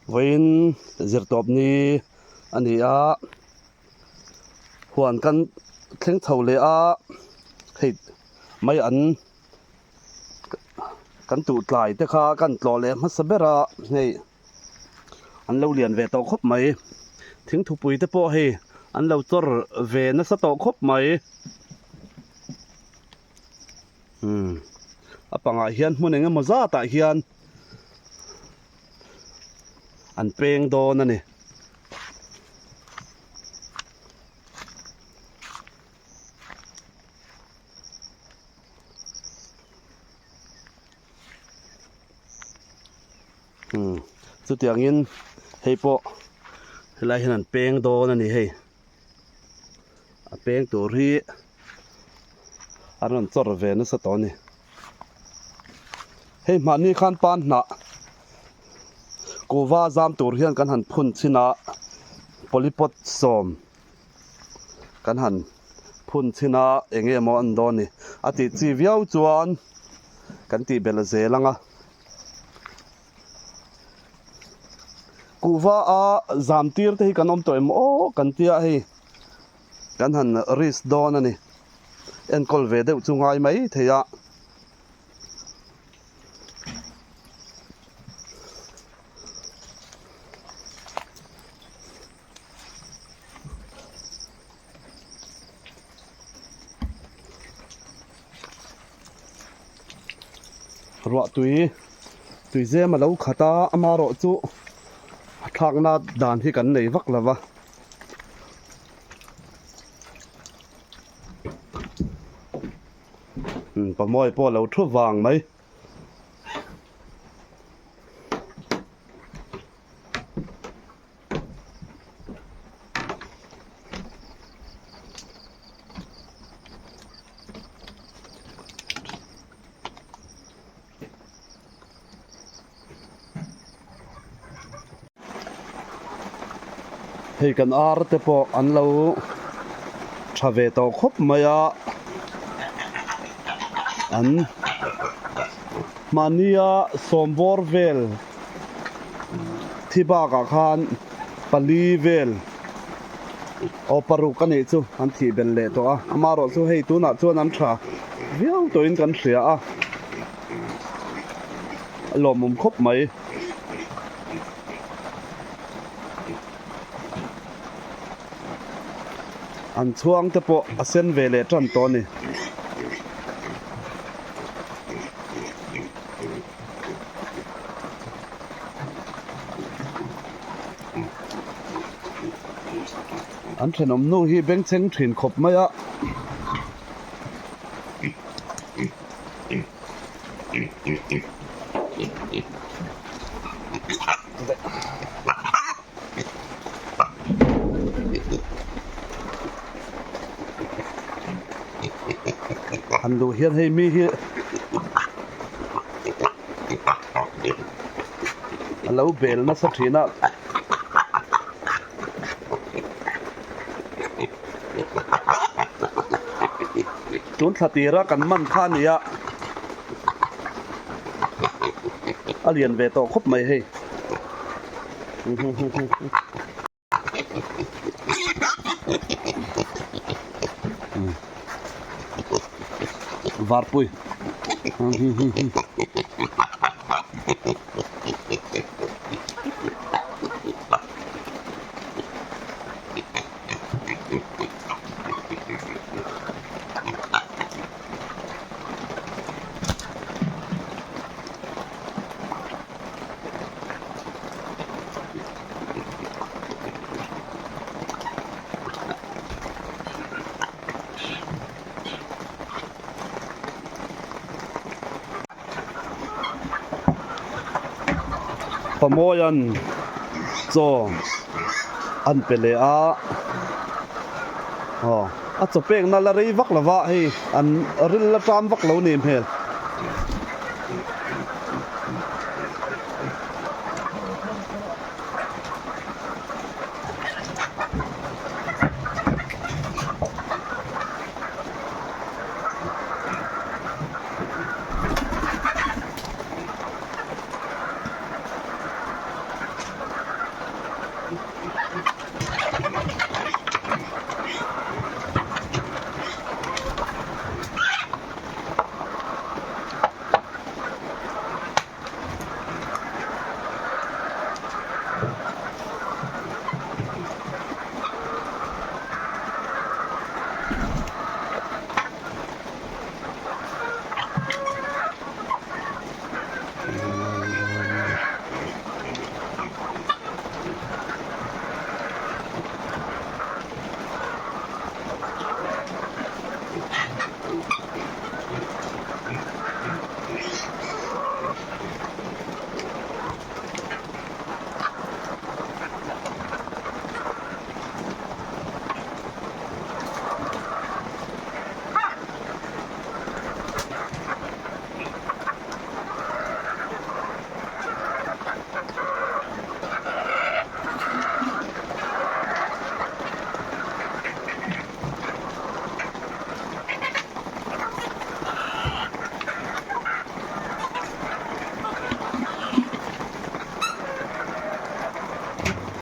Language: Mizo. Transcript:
Vawiin zirtawp ni a ni a, huan kan thleng chho leh a, hei mai an kan tuh tlai te kha kan tlawh leh hmasa ber a hei an lo lian ve tawh khawp mai thingthupui te pawh hei an lo chawr ve nasa tawh khawp mai. Umm a pangah hian hmun eng emaw zatah hian an peng dawn a ni. Umm chutiangin hei pawh helai hian an peng dawn a ni hei. A peng tur hi an rawn chawr ve nasa tawh a ni. Hei mahni khan pan hnah kuhva zam tur hian kan han phun chhin a, polypot sawm kan han phun chhin a eng nge maw an dawn ni. A tih chi viau chuan kan tih belh zel ang a. Kuhva a zam tir te hi kan awm tawh em aw kan tia hei kan han risk dawn a ni enkawl ve deuh chu ngai mai thei a. Ruah tui tui zem a lo khat a amaherawh chu a thlakna dan hi kan nei vak lo va. Pamawi pawh a lo thu vang mai. Hei kan ar te pawh an lo tha ve tawh khawp mai a an mahnia sawmbawr vel Thi bakah khan pali vel aw paruk a nih chu an thih belh leh tawh a, amaherawh chu hei tunah chuan an tha viau tawhin kan hria a, a lawmawm khawp mai. An chhuang te pawh a sen ve leh tan tawh a ni. An thenawm nu hi bengchheng thin khawp mai a. Han duh hian hei mi hi a lo bel nasa thin a. Tun thla tira kan man kha a ni a, a lian ve tawh khawp mai hei. Varpui. Pamawian chaw an pe leh a aw a chaw pekna la rei vak lo va hei an ril la ṭam vak lo nih hmel.